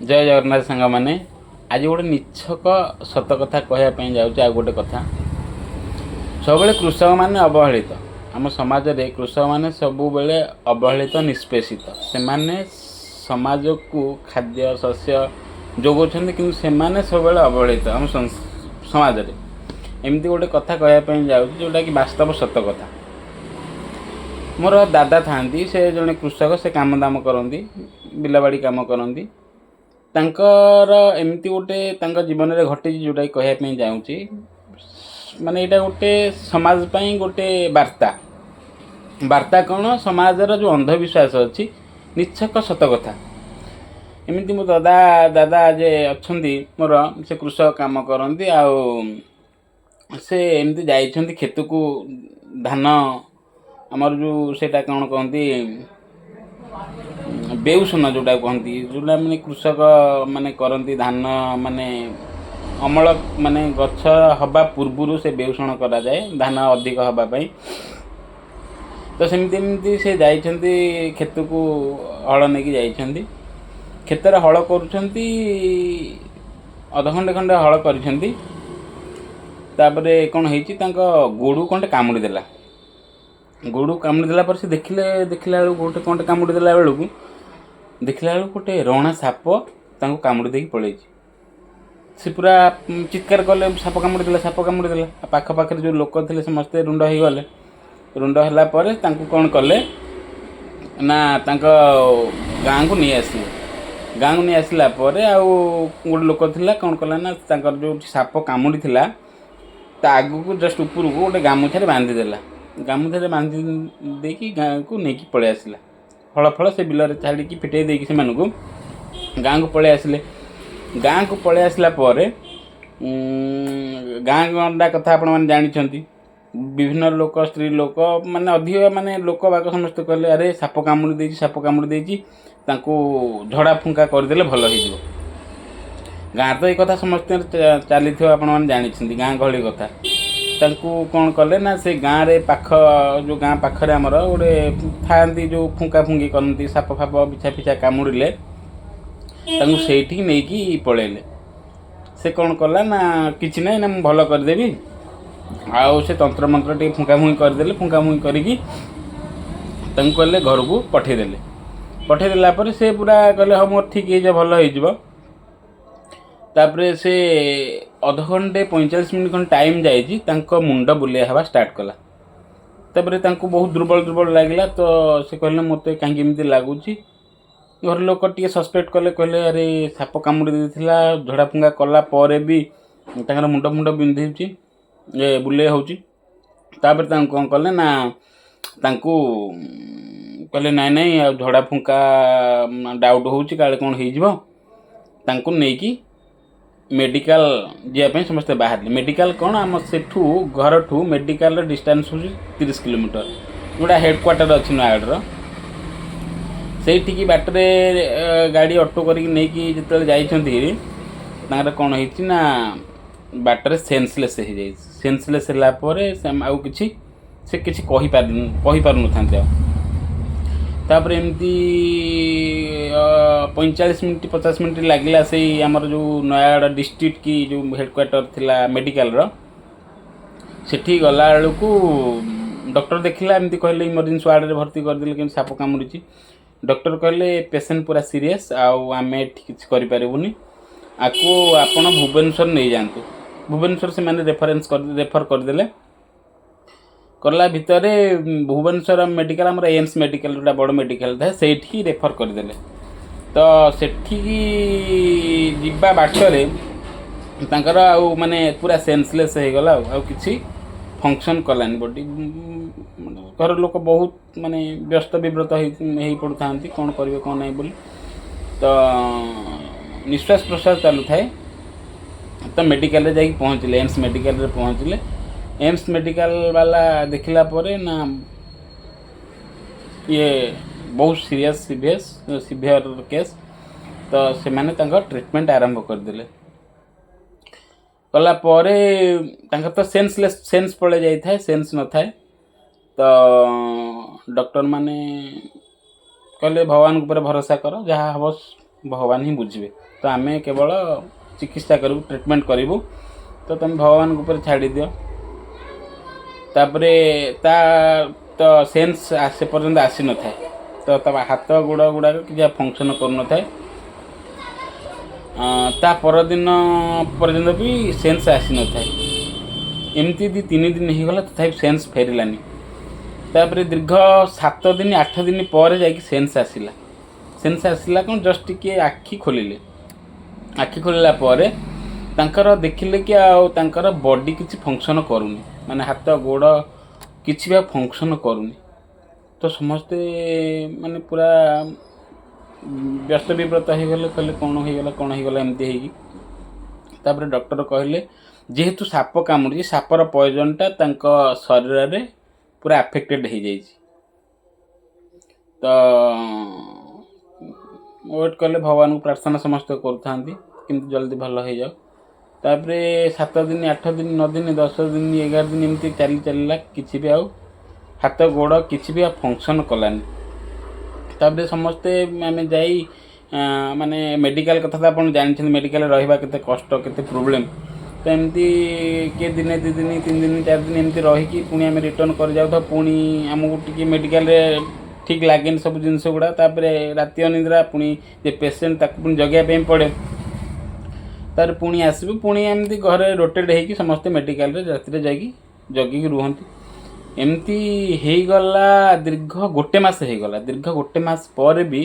ଜୟ ଜଗନ୍ନାଥ ସାଙ୍ଗମାନେ। ଆଜି ଗୋଟେ ନିଛକ ସତ କଥା କହିବା ପାଇଁ ଯାଉଛି। ଆଉ ଗୋଟେ କଥା, ସବୁବେଳେ କୃଷକମାନେ ଅବହେଳିତ। ଆମ ସମାଜରେ କୃଷକମାନେ ସବୁବେଳେ ଅବହେଳିତ, ନିଷ୍ପେଷିତ। ସେମାନେ ସମାଜକୁ ଖାଦ୍ୟ ଶସ୍ୟ ଯୋଗାଉଛନ୍ତି, କିନ୍ତୁ ସେମାନେ ସବୁବେଳେ ଅବହେଳିତ ଆମ ସମାଜରେ। ଏମିତି ଗୋଟେ କଥା କହିବା ପାଇଁ ଯାଉଛି, ଯେଉଁଟାକି ବାସ୍ତବ ସତ କଥା। ମୋର ଦାଦା ଥାଆନ୍ତି, ସେ ଜଣେ କୃଷକ। ସେ କାମ ଦାମ କରନ୍ତି, ବିଲବାଡ଼ି କାମ କରନ୍ତି। ତାଙ୍କର ଏମିତି ଗୋଟେ ତାଙ୍କ ଜୀବନରେ ଘଟିଛି, ଯେଉଁଟାକି କହିବା ପାଇଁ ଯାଉଛି। ମାନେ ଏଇଟା ଗୋଟେ ସମାଜ ପାଇଁ ଗୋଟେ ବାର୍ତ୍ତା। ବାର୍ତ୍ତା କ'ଣ? ସମାଜର ଯେଉଁ ଅନ୍ଧବିଶ୍ୱାସ ଅଛି, ନିଛକ ସତ କଥା। ଏମିତି ମୋ ଦାଦା ଦାଦା ଯେ ଅଛନ୍ତି ମୋର, ସେ କୃଷକ କାମ କରନ୍ତି। ଆଉ ସେ ଏମିତି ଯାଇଛନ୍ତି କ୍ଷେତକୁ, ଧାନ ଆମର ଯେଉଁ ସେଇଟା କ'ଣ କହନ୍ତି, ବେଉସନ ଯେଉଁଟା କୁହନ୍ତି, ଯେଉଁଟା ମାନେ କୃଷକ ମାନେ କରନ୍ତି, ଧାନ ମାନେ ଅମଳ, ମାନେ ଗଛ ହେବା ପୂର୍ବରୁ ସେ ବେଉସଣ କରାଯାଏ ଧାନ ଅଧିକ ହେବା ପାଇଁ। ତ ସେମିତି ଏମିତି ସେ ଯାଇଛନ୍ତି କ୍ଷେତକୁ, ହଳ ନେଇକି ଯାଇଛନ୍ତି। କ୍ଷେତରେ ହଳ କରୁଛନ୍ତି, ଅଧଘଣ୍ଟେ ଖଣ୍ଡେ ହଳ କରିଛନ୍ତି। ତାପରେ କ'ଣ ହେଇଛି, ତାଙ୍କ ଗୋଡ଼କୁ କ'ଣଟେ କାମୁଡ଼ି ଦେଲା। ଗୋଡ଼କୁ କାମୁଡ଼ି ଦେଲା ପରେ ସେ ଦେଖିଲେ, ଦେଖିଲା ବେଳକୁ ଗୋଟେ କ'ଣଟେ କାମୁଡ଼ି ଦେଲା ବେଳକୁ, ଦେଖିଲା ବେଳକୁ ଗୋଟେ ରଣା ସାପ ତାଙ୍କୁ କାମୁଡ଼ି ଦେଇକି ପଳେଇଛି। ସେ ପୁରା ଚିତ୍କାର କଲେ, "ସାପ କାମୁଡ଼ି ଦେଲା, ସାପ କାମୁଡ଼ି ଦେଲା।" ଆଉ ପାଖ ପାଖରେ ଯେଉଁ ଲୋକ ଥିଲେ, ସମସ୍ତେ ରୁଣ୍ଡ ହେଇଗଲେ। ରୁଣ୍ଡ ହେଲା ପରେ ତାଙ୍କୁ କ'ଣ କଲେ ନା, ତାଙ୍କ ଗାଁକୁ ନେଇ ଆସିଲେ। ଗାଁକୁ ନେଇ ଆସିଲା ପରେ ଆଉ ଗୋଟେ ଲୋକ ଥିଲା, କ'ଣ କଲା ନା, ତାଙ୍କର ଯେଉଁଠି ସାପ କାମୁଡ଼ି ଥିଲା, ତା ଆଗକୁ ଜଷ୍ଟ ଉପରକୁ ଗୋଟେ ଗାମୁଛାରେ ବାନ୍ଧିଦେଲା। ଗାମୁଛାରେ ବାନ୍ଧି ଦେଇକି ଗାଁକୁ ନେଇକି ପଳେଇ ଆସିଲା। ହଳ ଫଳ ସେ ବିଲରେ ଛାଡ଼ିକି, ଫିଟେଇ ଦେଇକି ସେମାନଙ୍କୁ ଗାଁକୁ ପଳେଇ ଆସିଲେ। ଗାଁକୁ ପଳେଇ ଆସିଲା ପରେ ଗାଁ ଗଣ୍ଡା କଥା ଆପଣମାନେ ଜାଣିଛନ୍ତି। ବିଭିନ୍ନ ଲୋକ, ସ୍ତ୍ରୀ ଲୋକ ମାନେ ଅଧିକ, ମାନେ ଲୋକ ବାକ ସମସ୍ତେ କହିଲେ, "ଆରେ, ସାପ କାମୁଡ଼ି ଦେଇଛି, ସାପ କାମୁଡ଼ି ଦେଇଛି, ତାଙ୍କୁ ଝଡ଼ା ଫୁଙ୍କା କରିଦେଲେ ଭଲ ହେଇଯିବ।" ଗାଁରେ ତ ଏଇ କଥା ସମସ୍ତଙ୍କର ଚାଲିଥିବ, ଆପଣମାନେ ଜାଣିଛନ୍ତି ଗାଁ ଗହଳି କଥା। ତାଙ୍କୁ କ'ଣ କଲେ ନା, ସେ ଗାଁରେ ପାଖ ଯେଉଁ ଗାଁ ପାଖରେ ଆମର ଗୋଟେ ଥାଆନ୍ତି, ଯେଉଁ ଫୁଙ୍କା ଫୁଙ୍କି କରନ୍ତି ସାପ ଫାପ, ବିଛା ଫିଛା କାମୁଡ଼ିଲେ, ତାଙ୍କୁ ସେଇଠିକି ନେଇକି ପଳେଇଲେ। ସେ କ'ଣ କଲା ନା, "କିଛି ନାହିଁ ନା, ମୁଁ ଭଲ କରିଦେବି।" ଆଉ ସେ ତନ୍ତ୍ର ମନ୍ତ୍ର ଟିକେ ଫୁଙ୍କା ଫୁଙ୍କି କରିଦେଲେ। ଫୁଙ୍କା ଫୁଙ୍କି କରିକି ତାଙ୍କୁ କହିଲେ, ଘରକୁ ପଠେଇଦେଲେ। ପଠେଇଦେଲା ପରେ ସେ ପୁରା କହିଲେ, "ହଁ, ମୋର ଠିକ୍ ହେଇଯିବ, ଭଲ ହେଇଯିବ।" ତାପରେ ସେ ଅଧଘଣ୍ଟେ 45 ମିନିଟ୍ ଖଣ୍ଡେ ଟାଇମ୍ ଯାଇଛି, ତାଙ୍କ ମୁଣ୍ଡ ବୁଲେଇ ହେବା ଷ୍ଟାର୍ଟ କଲା। ତାପରେ ତାଙ୍କୁ ବହୁତ ଦୁର୍ବଳ ଦୁର୍ବଳ ଲାଗିଲା। ତ ସେ କହିଲେ, "ମୋତେ କାହିଁକି ଏମିତି ଲାଗୁଛି?" ଘର ଲୋକ ଟିକେ ସସ୍ପେକ୍ଟ କଲେ। କହିଲେ, "ଆରେ, ସାପ କାମୁଡ଼ି ଦେଇଥିଲା, ଝଡ଼ା ଫୁଙ୍କା କଲା ପରେ ବି ତାଙ୍କର ମୁଣ୍ଡ ଫୁଣ୍ଡ ବିନ୍ଧୁଛି, ଏ ବୁଲେଇ ହେଉଛି।" ତାପରେ ତାଙ୍କୁ କ'ଣ କଲେ ନା, ତାଙ୍କୁ କହିଲେ, "ନାଇଁ ନାଇଁ, ଆଉ ଝଡ଼ା ଫୁଙ୍କା ଡାଉଟ୍ ହେଉଛି, କାଳେ କ'ଣ ହେଇଯିବ।" ତାଙ୍କୁ ନେଇକି ମେଡ଼ିକାଲ ଯିବା ପାଇଁ ସମସ୍ତେ ବାହାରିଲେ। ମେଡ଼ିକାଲ କ'ଣ, ଆମ ସେଠୁ ଘରଠୁ ମେଡ଼ିକାଲର ଡିଷ୍ଟାନ୍ସ ହେଉଛି 30 କିଲୋମିଟର, ଯେଉଁଟା ହେଡ଼୍ କ୍ୱାର୍ଟର ଅଛି ନୟାଗଡ଼ର। ସେଇଠିକି ବାଟରେ ଗାଡ଼ି ଅଟୋ କରିକି ନେଇକି ଯେତେବେଳେ ଯାଇଛନ୍ତି, ତାଙ୍କର କ'ଣ ହେଇଛି ନା, ବାଟରେ ସେନ୍ସଲେସ୍ ହେଇଯାଇଛି। ସେନ୍ସଲେସ୍ ହେଲା ପରେ ସେ ଆଉ କିଛି ସେ କିଛି କହିପାରୁନଥାନ୍ତି ଆଉ। ତାପରେ ଏମିତି 45 ମିନିଟ୍, 50 ମିନିଟ୍ ଲାଗିଲା, ସେଇ ଆମର ଯେଉଁ ନୟାଗଡ଼ ଡିଷ୍ଟ୍ରିକ୍ଟ କି ଯେଉଁ ହେଡ଼୍ କ୍ୱାର୍ଟର ଥିଲା ମେଡ଼ିକାଲର, ସେଠି ଗଲା ବେଳକୁ ଡକ୍ଟର ଦେଖିଲା, ଏମିତି କହିଲେ, ଇମର୍ଜେନ୍ସି ୱାର୍ଡ଼ରେ ଭର୍ତ୍ତି କରିଦେଲେ, କିନ୍ତୁ ସାପ କାମୁଡ଼ିଛି। ଡକ୍ଟର କହିଲେ, "ପେସେଣ୍ଟ ପୁରା ସିରିୟସ୍, ଆଉ ଆମେ ଏଠି କିଛି କରିପାରିବୁନି। ଆକୁ ଆପଣ ଭୁବନେଶ୍ୱର ନେଇଯାଆନ୍ତୁ।" ଭୁବନେଶ୍ୱର ସେମାନେ ରେଫରେନ୍ସ କରି ରେଫର କରିଦେଲେ। କଲା ଭିତରେ ଭୁବନେଶ୍ୱର ମେଡ଼ିକାଲ, ଆମର ଏମ୍ସ ମେଡ଼ିକାଲ ଯେଉଁଟା ବଡ଼ ମେଡ଼ିକାଲ ଥାଏ, ସେଇଠିକି ରେଫର କରିଦେଲେ। ତ ସେଠିକି ଯିବା ବାଟରେ ତାଙ୍କର ଆଉ ମାନେ ପୁରା ସେନ୍ସଲେସ୍ ହେଇଗଲା, ଆଉ ଆଉ କିଛି ଫଙ୍କସନ୍ କଲାନି ବଡି। ମାନେ ଘର ଲୋକ ବହୁତ ମାନେ ବ୍ୟସ୍ତ ବିବ୍ରତ ହେଇ ପଡ଼ୁଥାନ୍ତି, କ'ଣ କରିବେ କ'ଣ ନାହିଁ ବୋଲି। ତ ନିଶ୍ୱାସ ପ୍ରଶ୍ୱାସ ଚାଲୁଥାଏ। ତ ମେଡ଼ିକାଲରେ ଯାଇକି ପହଞ୍ଚିଲେ, ଏମ୍ସ ମେଡ଼ିକାଲରେ ପହଞ୍ଚିଲେ। ଏମ୍ସ ମେଡ଼ିକାଲ ବାଲା ଦେଖିଲା ପରେ ନା, ଇଏ ବହୁତ ସିରିୟସ୍, ସିଭିୟର କେସ୍। ତ ସେମାନେ ତାଙ୍କ ଟ୍ରିଟମେଣ୍ଟ ଆରମ୍ଭ କରିଦେଲେ। କଲା ପରେ ତାଙ୍କର ତ ସେନ୍ସଲେସ୍, ସେନ୍ସ ପଳେଇ ଯାଇଥାଏ, ସେନ୍ସ ନଥାଏ। ତ ଡକ୍ଟରମାନେ କହିଲେ, "ଭଗବାନଙ୍କ ଉପରେ ଭରସା କର, ଯାହା ହେବ ଭଗବାନ ହିଁ ବୁଝିବେ। ତ ଆମେ କେବଳ ଚିକିତ୍ସା କରିବୁ, ଟ୍ରିଟମେଣ୍ଟ କରିବୁ, ତ ତୁମେ ଭଗବାନଙ୍କ ଉପରେ ଛାଡ଼ିଦିଅ। ତାପରେ ତା ତ ସେନ୍ସ ସେ ପର୍ଯ୍ୟନ୍ତ ଆସିନଥାଏ, ତ ତା ହାତ ଗୋଡ଼ ଗୁଡ଼ାକ କିଛି ଫଙ୍କସନ୍ କରୁନଥାଏ। ତା ପରଦିନ ପର୍ଯ୍ୟନ୍ତ ବି ସେନ୍ସ ଆସିନଥାଏ। ଏମିତି 2-3 ଦିନ ହେଇଗଲା, ତଥାପି ସେନ୍ସ ଫେରିଲାନି। ତାପରେ ଦୀର୍ଘ 7 ଦିନ 8 ଦିନ ପରେ ଯାଇକି ସେନ୍ସ ଆସିଲା। ସେନ୍ସ ଆସିଲା କ'ଣ, ଜଷ୍ଟ ଟିକିଏ ଆଖି ଖୋଲିଲେ। ଆଖି ଖୋଲିଲା ପରେ ତାଙ୍କର ଦେଖିଲେ କି ଆଉ ତାଙ୍କର ବଡି କିଛି ଫଙ୍କସନ୍ କରୁନି, ମାନେ ହାତ ଗୋଡ଼ କିଛି ବି ଆଉ ଫଙ୍କସନ୍ କରୁନି। ତ ସମସ୍ତେ ମାନେ ପୁରା ବ୍ୟସ୍ତ ବିବ୍ରତ ହେଇଗଲେ, କହିଲେ କ'ଣ ହେଇଗଲା, କ'ଣ ହେଇଗଲା ଏମିତି ହେଇକି। ତାପରେ ଡକ୍ଟର କହିଲେ, ଯେହେତୁ ସାପ କାମୁଡ଼ିଛି, ସାପର ପଏଜନଟା ତାଙ୍କ ଶରୀରରେ ପୁରା ଆଫେକ୍ଟେଡ଼ ହେଇଯାଇଛି। ତ ୱେଟ୍ କଲେ, ଭଗବାନଙ୍କୁ ପ୍ରାର୍ଥନା ସମସ୍ତେ କରୁଥାନ୍ତି କେମିତି ଜଲ୍ଦି ଭଲ ହେଇଯାଉ। ତାପରେ 7 ଦିନ, 8 ଦିନ, 9 ଦିନ, 10 ଦିନ, 11 ଦିନ ଏମିତି ଚାଲି ଚାଲିଲା। କିଛି ବି ଆଉ ହାତ ଗୋଡ଼ କିଛି ବି ଆଉ ଫଙ୍କସନ୍ କଲାନି। ତାପରେ ସମସ୍ତେ ଆମେ ଯାଇ ମାନେ ମେଡ଼ିକାଲ କଥା ତ ଆପଣ ଜାଣିଛନ୍ତି, ମେଡ଼ିକାଲରେ ରହିବା କେତେ କଷ୍ଟ, କେତେ ପ୍ରୋବ୍ଲେମ୍। ତ ଏମିତି କିଏ ଦିନେ, 2 ଦିନ, 3 ଦିନ, 4 ଦିନ ଏମିତି ରହିକି ପୁଣି ଆମେ ରିଟର୍ଣ୍ଣ କରି ଯାଉଥାଉ। ପୁଣି ଆମକୁ ଟିକେ ମେଡ଼ିକାଲରେ ଠିକ୍ ଲାଗେନି ସବୁ ଜିନିଷ ଗୁଡ଼ା। ତାପରେ ରାତି ଅନିଦ୍ରା, ପୁଣି ଯେ ପେସେଣ୍ଟ ତାକୁ ପୁଣି ଜଗିବା ପାଇଁ ପଡ଼େ। ତାପରେ ପୁଣି ଆସିବୁ, ପୁଣି ଏମିତି ଘରେ ରୋଟେଟ୍ ହେଇକି ସମସ୍ତେ ମେଡ଼ିକାଲରେ ରାତିରେ ଯାଇକି ଜଗିକି ରୁହନ୍ତି। ଏମିତି ହେଇଗଲା, ଦୀର୍ଘ ଗୋଟେ ମାସ ହେଇଗଲା। ଦୀର୍ଘ ଗୋଟେ ମାସ ପରେ ବି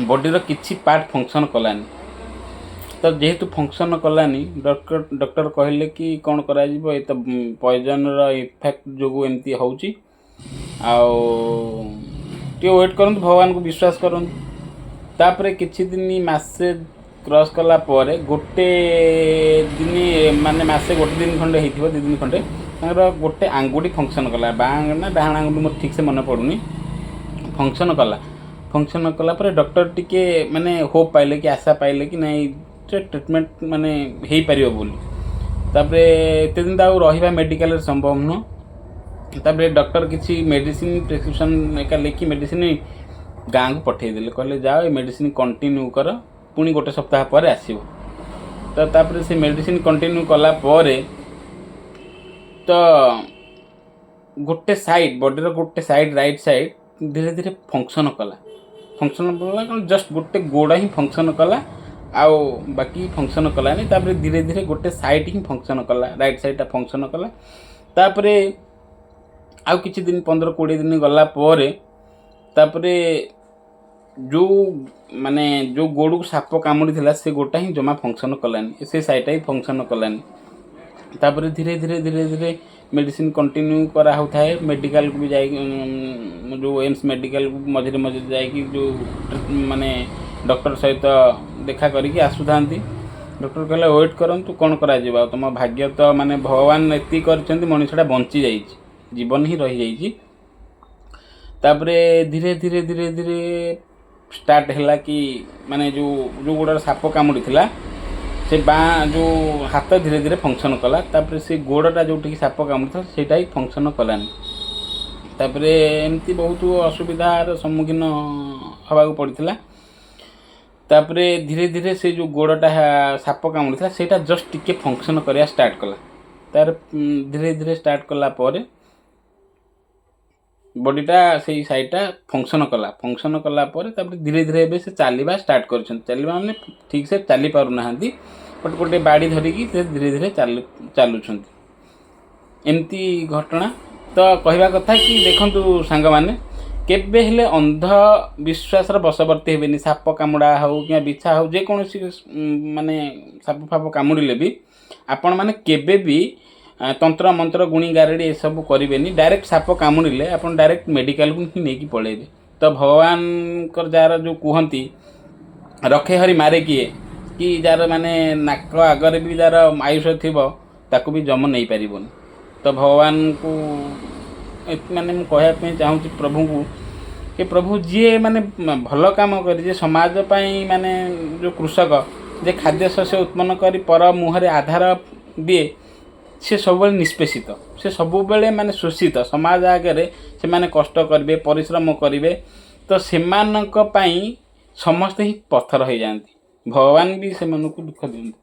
ବଡ଼ିର କିଛି ପାର୍ଟ ଫଙ୍କସନ୍ କଲାନି। ତ ଯେହେତୁ ଫଙ୍କସନ୍ କଲାନି, ଡକ୍ଟର କହିଲେ କି କ'ଣ କରାଯିବ? ଏ ତ ପଏଜନର ଇଫେକ୍ଟ ଯୋଗୁଁ ଏମିତି ହେଉଛି, ଆଉ ଟିକେ ୱେଟ୍ କରନ୍ତୁ, ଭଗବାନଙ୍କୁ ବିଶ୍ୱାସ କରନ୍ତୁ। ତାପରେ କିଛି ଦିନ, ମାସେ କ୍ରସ୍ କଲା ପରେ ଗୋଟେ ଦିନ, ମାନେ ମାସେ ଗୋଟେ ଦିନ ଖଣ୍ଡେ ହେଇଥିବ, 2 ଦିନ ଖଣ୍ଡେ, ତାଙ୍କର ଗୋଟେ ଆଙ୍ଗୁଠି ଫଙ୍କସନ୍ କଲା। ବାଁ ନା ଡାହାଣ ଆଙ୍ଗୁଠି, ମୋର ଠିକ୍ସେ ମନେ ପଡ଼ୁନି, ଫଙ୍କସନ୍ କଲା। ଫଙ୍କସନ୍ କଲା ପରେ ଡକ୍ଟର ଟିକେ ମାନେ ହୋପ୍ ପାଇଲେ କି ଆଶା ପାଇଲେ କି ନାଇଁ, ଟ୍ରିଟମେଣ୍ଟ ମାନେ ହେଇପାରିବ ବୋଲି। ତାପରେ ଏତେ ଦିନ ତ ଆଉ ରହିବା ମେଡ଼ିକାଲରେ ସମ୍ଭବ ନୁହଁ। ତାପରେ ଡକ୍ଟର କିଛି ମେଡ଼ିସିନ ପ୍ରେସକ୍ରିପସନ୍ ଏକା ଲେଖି ମେଡ଼ିସିନ ଗାଁକୁ ପଠେଇଦେଲେ। କହିଲେ, ଯାଅ, ଏ ମେଡ଼ିସିନ କଣ୍ଟିନ୍ୟୁ କର, ପୁଣି ଗୋଟେ ସପ୍ତାହ ପରେ ଆସିବ। ତ ତାପରେ ସେ ମେଡ଼ିସିନ କଣ୍ଟିନ୍ୟୁ କଲା ପରେ ତ ଗୋଟେ ସାଇଡ଼୍ ବଡ଼ିର ଗୋଟେ ସାଇଡ଼୍, ରାଇଟ୍ ସାଇଡ଼୍ ଧୀରେ ଧୀରେ ଫଙ୍କସନ୍ କଲା। ଫଙ୍କସନ୍ କଲା କ'ଣ, ଜଷ୍ଟ ଗୋଟେ ଗୋଡ଼ ହିଁ ଫଙ୍କସନ୍ କଲା, ଆଉ ବାକି ଫଙ୍କସନ୍ କଲାନି। ତାପରେ ଧୀରେ ଧୀରେ ଗୋଟେ ସାଇଡ଼୍ ହିଁ ଫଙ୍କସନ୍ କଲା, ରାଇଟ୍ ସାଇଡ଼୍ଟା ଫଙ୍କସନ୍ କଲା। ତାପରେ ଆଉ କିଛି ଦିନ, 15-20 ଦିନ ଗଲା ପରେ, ତାପରେ ଯେଉଁ ମାନେ ଯେଉଁ ଗୋଡ଼କୁ ସାପ କାମୁଡ଼ିଥିଲା, ସେ ଗୋଡ଼ଟା ହିଁ ଜମା ଫଙ୍କସନ୍ କଲାନି, ସେ ସାଇଡ଼୍ଟା ହିଁ ଫଙ୍କସନ୍ କଲାନି। ତାପରେ ଧୀରେ ଧୀରେ ଧୀରେ ଧୀରେ ମେଡ଼ିସିନ କଣ୍ଟିନ୍ୟୁ କରାହେଉଥାଏ। ମେଡ଼ିକାଲକୁ ବି ଯାଇକି, ଯେଉଁ ଏମ୍ସ ମେଡ଼ିକାଲକୁ ମଝିରେ ମଝିରେ ଯାଇକି ଯେଉଁ ମାନେ ଡକ୍ଟର ସହିତ ଦେଖା କରିକି ଆସୁଥାନ୍ତି। ଡକ୍ଟର କହିଲେ, ୱେଟ୍ କରନ୍ତୁ, କ'ଣ କରାଯିବ ଆଉ? ତୁମ ଭାଗ୍ୟ ତ, ମାନେ ଭଗବାନ ଏତିକି କରିଛନ୍ତି, ମଣିଷଟା ବଞ୍ଚି ଯାଇଛି, ଜୀବନ ହିଁ ରହିଯାଇଛି। ତାପରେ ଧୀରେ ଧୀରେ ଧୀରେ ଧୀରେ ଷ୍ଟାର୍ଟ ହେଲା କି ମାନେ ଯେଉଁ ଯେଉଁ ଗୋଡ଼ରେ ସାପ କାମୁଡ଼ିଥିଲା, ସେ ବାଁ ଯେଉଁ ହାତ ଧୀରେ ଧୀରେ ଫଙ୍କସନ୍ କଲା। ତାପରେ ସେ ଗୋଡ଼ଟା ଯେଉଁଠିକି ସାପ କାମୁଡ଼ିଥିଲା, ସେଇଟା ହିଁ ଫଙ୍କସନ୍ କଲାନି। ତାପରେ ଏମିତି ବହୁତ ଅସୁବିଧାର ସମ୍ମୁଖୀନ ହେବାକୁ ପଡ଼ିଥିଲା। ତାପରେ ଧୀରେ ଧୀରେ ସେ ଯେଉଁ ଗୋଡ଼ଟା ସାପ କାମୁଡ଼ିଥିଲା, ସେଇଟା ଜଷ୍ଟ ଟିକେ ଫଙ୍କସନ୍ କରିବା ଷ୍ଟାର୍ଟ କଲା। ତାର ଧୀରେ ଧୀରେ ଷ୍ଟାର୍ଟ କଲା ପରେ ବଡ଼ିଟା ସେଇ ସାଇଡ଼୍ଟା ଫଙ୍କସନ୍ କଲା। ଫଙ୍କସନ୍ କଲା ପରେ ତାପରେ ଧୀରେ ଧୀରେ ଏବେ ସେ ଚାଲିବା ଷ୍ଟାର୍ଟ କରିଛନ୍ତି। ଚାଲିବା ମାନେ ଠିକ୍ସେ ଚାଲି ପାରୁନାହାନ୍ତି, ବଟ୍ ଗୋଟେ ବାଡ଼ି ଧରିକି ସେ ଧୀରେ ଧୀରେ ଚାଲୁଛନ୍ତି। ଏମିତି ଘଟଣା। ତ କହିବା କଥା କି ଦେଖନ୍ତୁ ସାଙ୍ଗମାନେ, କେବେ ହେଲେ ଅନ୍ଧବିଶ୍ୱାସର ବଶବର୍ତ୍ତୀ ହେବେନି। ସାପ କାମୁଡ଼ା ହେଉ କିମ୍ବା ବିଛା ହେଉ, ଯେକୌଣସି ମାନେ ସାପ ଫାପ କାମୁଡ଼ିଲେ ବି ଆପଣମାନେ କେବେ ବି ତନ୍ତ୍ର ମନ୍ତ୍ର, ଗୁଣି ଗାରେଡ଼ି ଏସବୁ କରିବେନି। ଡାଇରେକ୍ଟ ସାପ କାମୁଡ଼ିଲେ ଆପଣ ଡାଇରେକ୍ଟ ମେଡ଼ିକାଲକୁ ହିଁ ନେଇକି ପଳେଇବେ। ତ ଭଗବାନଙ୍କର ଯାହାର ଯେଉଁ କୁହନ୍ତି, ରଖେ ହରି ମାରେ କିଏ, କି ଯାହାର ମାନେ ନାକ ଆଗରେ ବି ଯାହାର ଆୟୁଷ ଥିବ, ତାକୁ ବି ଯମ ନେଇପାରିବନି। ତ ଭଗବାନଙ୍କୁ ମାନେ ମୁଁ କହିବା ପାଇଁ ଚାହୁଁଛି ପ୍ରଭୁଙ୍କୁ କି ପ୍ରଭୁ, ଯିଏ ମାନେ ଭଲ କାମ କରି, ଯିଏ ସମାଜ ପାଇଁ ମାନେ ଯେଉଁ କୃଷକ ଯେ ଖାଦ୍ୟ ଶସ୍ୟ ଉତ୍ପନ୍ନ କରି ପର ମୁହଁରେ ଆଧାର ଦିଏ, ସେ ସବୁବେଳେ ନିଷ୍ପେଷିତ, ସେ ସବୁବେଳେ ମାନେ ଶୋଷିତ। ସମାଜ ଆଗରେ ସେମାନେ କଷ୍ଟ କରିବେ, ପରିଶ୍ରମ କରିବେ। ତ ସେମାନଙ୍କ ପାଇଁ ସମସ୍ତେ ହିଁ ପଥର ହେଇଯାଆନ୍ତି। ଭଗବାନ ବି ସେମାନଙ୍କୁ ଦୁଃଖ ଦିଅନ୍ତି।